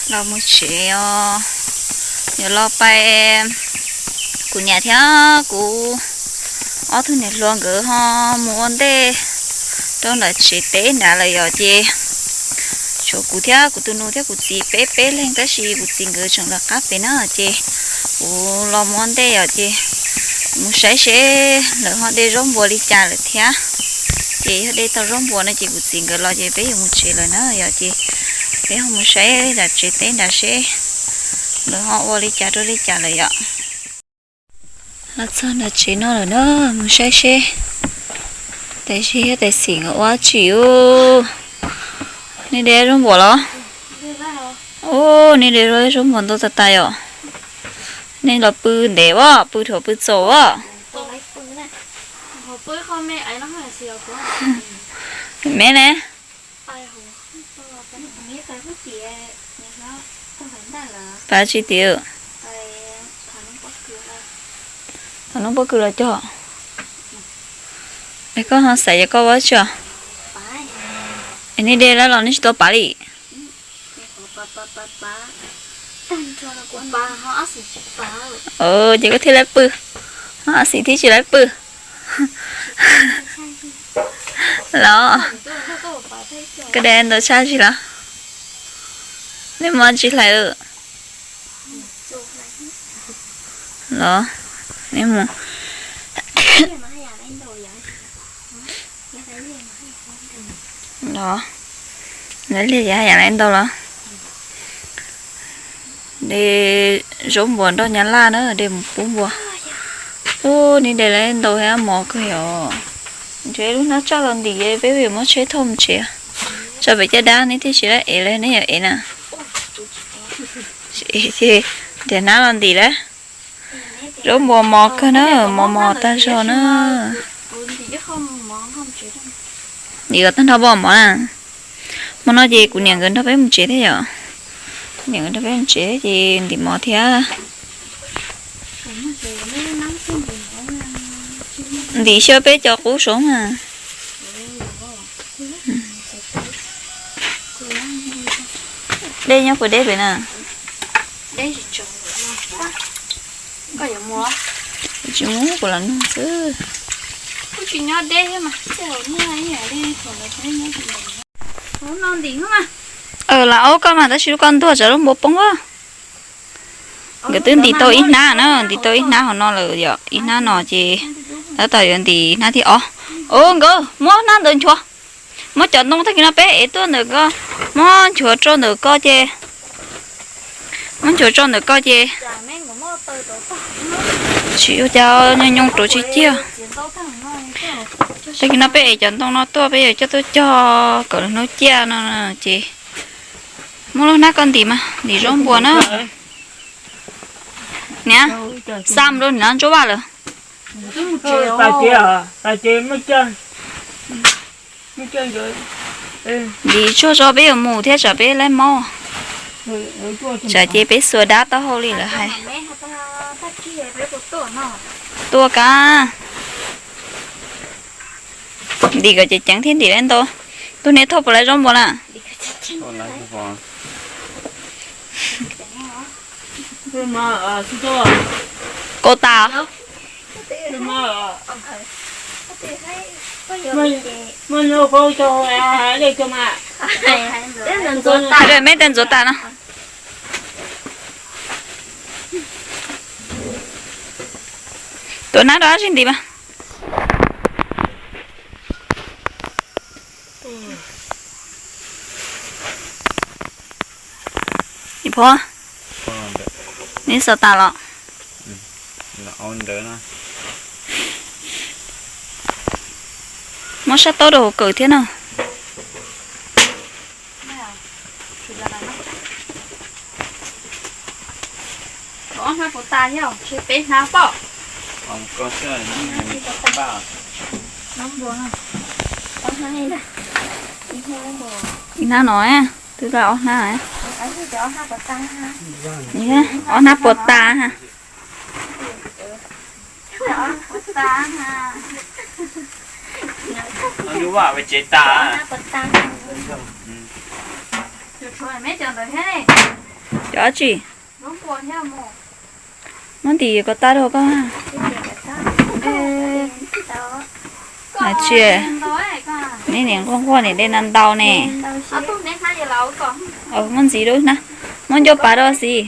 Los mus tsev os, yuav los pais, kuv niam thiab kuv ob tug niam hluas nkawd ho mus ua ntej rau ntawm tsev teb nrad lawm yom. Ces tshuav kuv thiab kuv tus nus thiab kuv txiv peb peb leeg, tab sis kuv txiv nkawd tseem lawv qab pem na. Ces kuv los mus ua ntej yom, ces mus saib seb lawv ho de zaub npua li cas lawm thiab. Ces yog de tau zaub npua no ces kuv txiv nkawd los ces peb yuav mus tsev lawm na yom. Ces peb ho mus saib ntawm tsev teb nrad seb lawv ho ua li cas rau li cas lawm yom. Los txog nram tsev no lawm na, mus saib seb tais zig thiab tais xim nkawd ua dab tsi os. Nej de zaub npua los? Ub, nej de zaub npua ntau tas tas yom. Nej los pw ntev as, pw dhuav pw txaus as. Me ne? Pav tsi tiag? Thaum hnub pob kws los cog. Es koj ho xav yog koj ua tsi os? Es nej de lawm los nej tsis tau pav li? Ces koj thiaj li pw, ho ab xim thiab tsis lawv pw los? Koj de ntau tshaj tsis los? Nej mus tsis hlais los? Nej mus los, lawv liag ces haj yam lawv ntau los. De zaub npua nroj nyab laj na, de mus pub npua. Ub, nej de lawm ntau thiab mos kawg yom. Ntshe lub hnab tsaj los ntim peb yuav muab tsheb thauj mus tsev. Tso pem caj dab nej thiaj tsis lawv ev li, nej yuav ev na. Ces nrhiav hnab los ntim lawm. Zaub npua mos kawg na, mos mos tag zog na. Ntim kom tag nrho pom mov na. Hmo no ces kuv niam nkawd nrog peb mus tsev thiab yom. Kuv niam nkawd nrog peb mus tsev ces ntim mov thiab. Ntim xyaw peb cov qub saud na. Dej nyob puas deb pem na? Tsis muab kuv los nug xwb. Lam aub koj mas tab sis lub koj ntuag tsam lub npua poob a. Nkawd twb ntim tau ib hnab na, ntim tau ib hnab hauv no lawm yom, ib hnab no ces tab tom yuav ntim hnab thib ob. Ub nkawd, muab hnab ntawd nchuav. Muab cov ntoo tag kis no peb ev tuaj ntawm ko, muab nchuav rau ntawm ko ces, muab nchuav rau ntawm ko ces tsis ua cas, nyob nyob rau tsis ciaj. Tag kis no peb ev cov ntoo no tuaj, peb yuav coj tuaj cog kom lwm hnub ciaj no ces muab lub hnab koj ntim mas, ntim zaub npua na. Niam, xa mus rau niam ntsuab vaj lawm. Ntim tsuag tso peb yuav mus thiab tsam peb laib mob. Tsam ces peb xuas dab taub hau li lawv hais. Tuaj kab. Ntim kom ceev ceev thiab ntim lawm ntau. Tus niam thauj puas lawv zaub npua na? Kaus tas. Meb tau ntxuav tas no. Tuav hnab rau dab tsi ntim mas. Phua, neb xav tas los? Muab sab taub rau hauv kawm thiab na. Ob hnab puas tas thiab, peb hnab pom. Ib hnab no twb tau ob hnab. Ob hnab puas tas ha? Cov dab tsi? Muab ntim kom tag rau koj. Tsis, nej niam nquag nquag niam de ntau ntau ne. Muab ntxiv rau na, muab ncauj pav rau xis.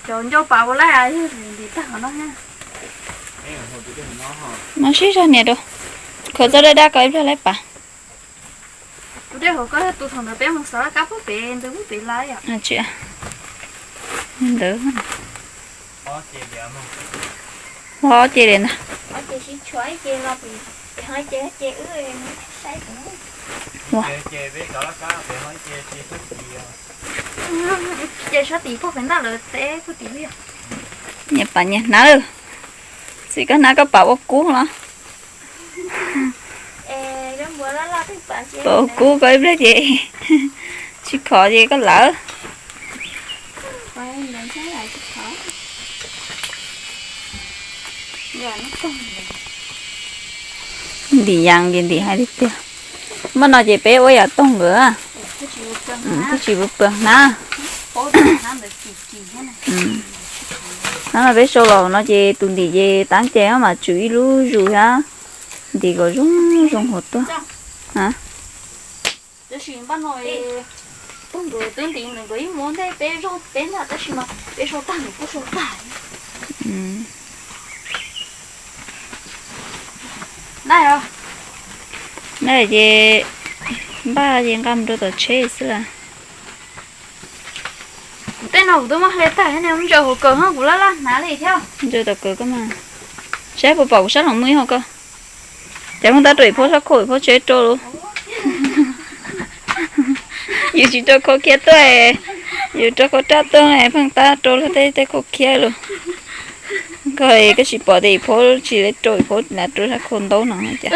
Cov ncauj pav ua laj ntim tag qhov no. Muab sib zog nias rau, khaws txoj daj daj ko ib pliag laib pav. Tus dej hauv ko yog tus thaum ntawd peb mus xav laj kab pub pem ntawd pub pem lawm. Ntawd, hov ces li ntag. Ces sab tim pog pem ntag lawm teb pog tim. Nyias pam nyias hnav lawm. Txiv koj hnav koj pam ua kub los. Pam ua kub koj ib pliag ces tsis khov ces koj lawv. Ntim yas ces ntim hais li tiag. Npaj no ces peb ua yam toog nkawd, twb tsis pw pw hnab. Hnab no peb sau los no ces tus ntim ces tab ces mam tsum ib lub zus thiab, ntim kom zoo zoo hauv tuaj. Ces npaj ces nqa mus rau tom tsheb xwb las. Kuv tej no kuv twb muab hle tag ne, ntsaws hauv kawm ho kuv laj laj hnav li thiab. Ntsaws tom kawm koj mas, saib puas pom kuv sab hloov mw ib hauv ko. Ces pheej tab rau ib phaub sab khau ib phaub tsheb rau lawm. Yus tsis rau khau khiab tuaj, yus rau khau raj tuaj pheej tab rau luag tej tej khau khiab lawm. Koj, koj tsis pom tias ib phaub tsis lawv rau ib phaub lawv rau sab khau ntaub no cas.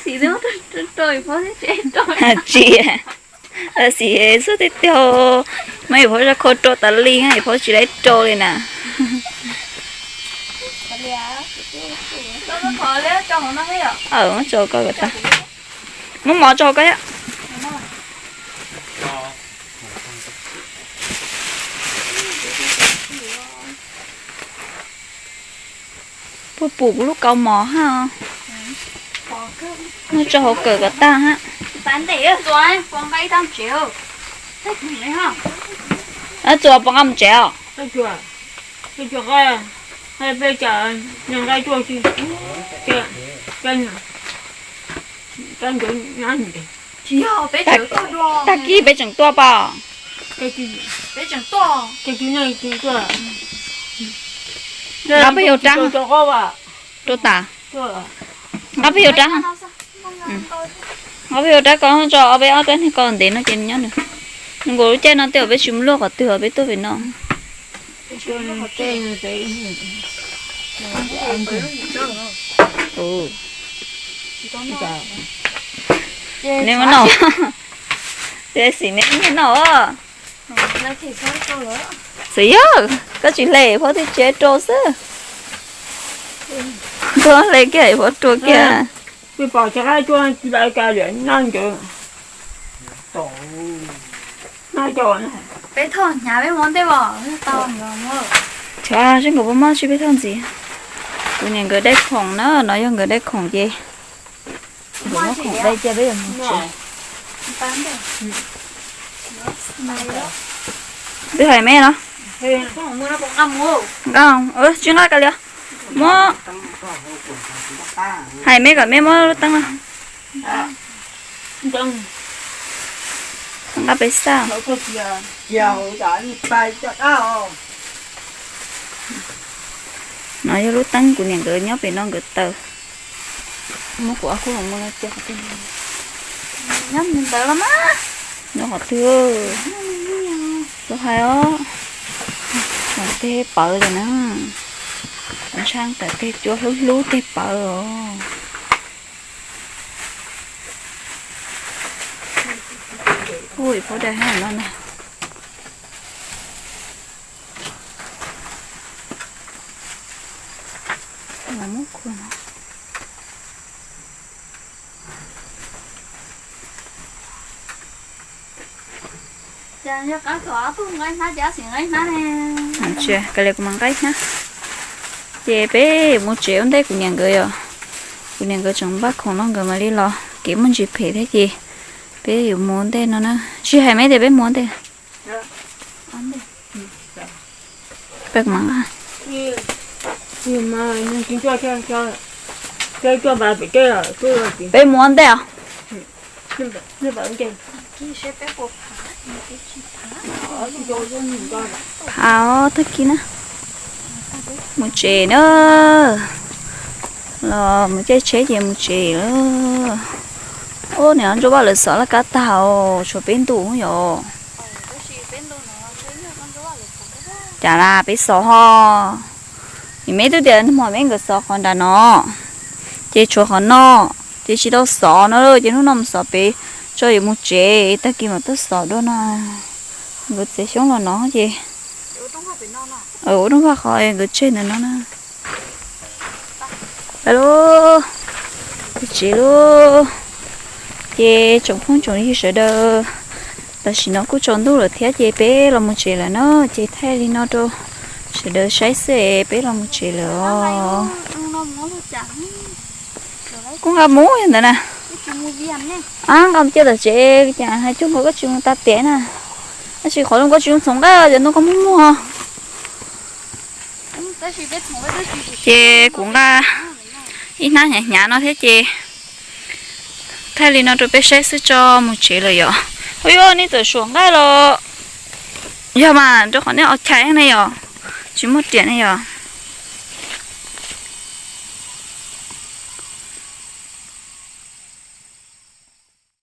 Tsis, tab sis xub tiag tiag, muab ib phaub sab khau rau tas li, ib phaub tsis lawv rau li na. Muab tso koj kom tag. Muab mov tso koj thiab. Puas pum kuv lub kaus mom hab. Muab tso hauv kawm kom tag hab. Txuas puas nqa mus tsev os? Tag kis peb tseem tuaj pom. Nqa peb hau rab, rau tas. Nqa peb hau rab, nqa peb hau rab ko tso ob peb ob rab niag ko ntev no ces nws nyob nws. Nws nkaum lub caij no tej zaum peb tsis mus luaj qhov twg os, peb tuaj pem no. Neb muab noj, xim neb muab noj. Txawm yog koj tsis hle phaub twb tsis rau xwb. Koj hle kiag phaub rau kiag. Peb thauj hnyav peb muab ntej os. Saib nkawd puas muaj tsis peb thauj ntxiv. Kuv niam nkawd dai khoom na, no yog nkawd dai khoom ces nkawd muab khoom dai cia peb yuav mus tsev. Twb hais me no. Nqa, tsis nqa kav liam. Muab, hais me kom me muab lub teeb no. Nqa pem xaj. No yog lub teeb kuv niam nkawd nyob pem no nkawd taws. Muab kuv ob khub los muab cia qhov twg. Nyob ntawd los mas. Nyob qhov twg? Txhob hais os. Tej pawv lawm na. Ntshai tawm tej cuab hlub hlub tej pawv os. Ui, phaub dai hab no na. Muab khuam no. Kav liam kuv mam nqa ib hnab. Ces peb mus tsev ua ntej, kuv niam nkawd yom, kuv niam nkawd tseem npaj khoom no nkawd mam li los, kev muaj ntsis phem thiab ces peb yuav mus ua ntej no na. Tsis hais me tias peb mus ua ntej. Peb mus ua ntej os. Phav os, tag kis na. Mus tsev na. Los mus caij tsheb ces mus tsev lawm. Ub, niam Ntsuab Vaj lawv xov laj kab tag os, tshuav peb ntus yom. Cas las peb xov ho. Nim me twb tias hmo me nkawd xov qhov nram no, ces tshuav qhov no, ces tsis tau xov no, ces hnub no mus xov pem tso yuav mus tsev, tag kis mam tuaj xov dua no. Nkawd txiav xyoob los no ces ua rooj vag qhov nkawd tseg ntawm no na. Peb lub, peb tsev lub. Ces tsoom phooj tsoom ywg sawv daws, tam sim no kuj tsaus ntuj lawm thiab ces peb los mus tsev lawm na, ces thaij li no rau sawv daws saib xwb, peb los mus tsev lawm os. Kuj nqa mus yog ntawd na. Ab, nqa mus cia tom tsev, cas hais cuag nkaus koj tsis mus tag tiam na. Tab sis qhov zoo koj tsis zoo txhoov nqaij, cov ntoo koj muag muag. Ces kuv nqa ib hnab hnyav hnyav no thiab ces thaij li no rau peb saib xwb tso mus tsev lawm yom. Ua yog nej txawm suam nqaij los yog mas rau qhov nej os chais ne yom, tsis muaj riam ne yom.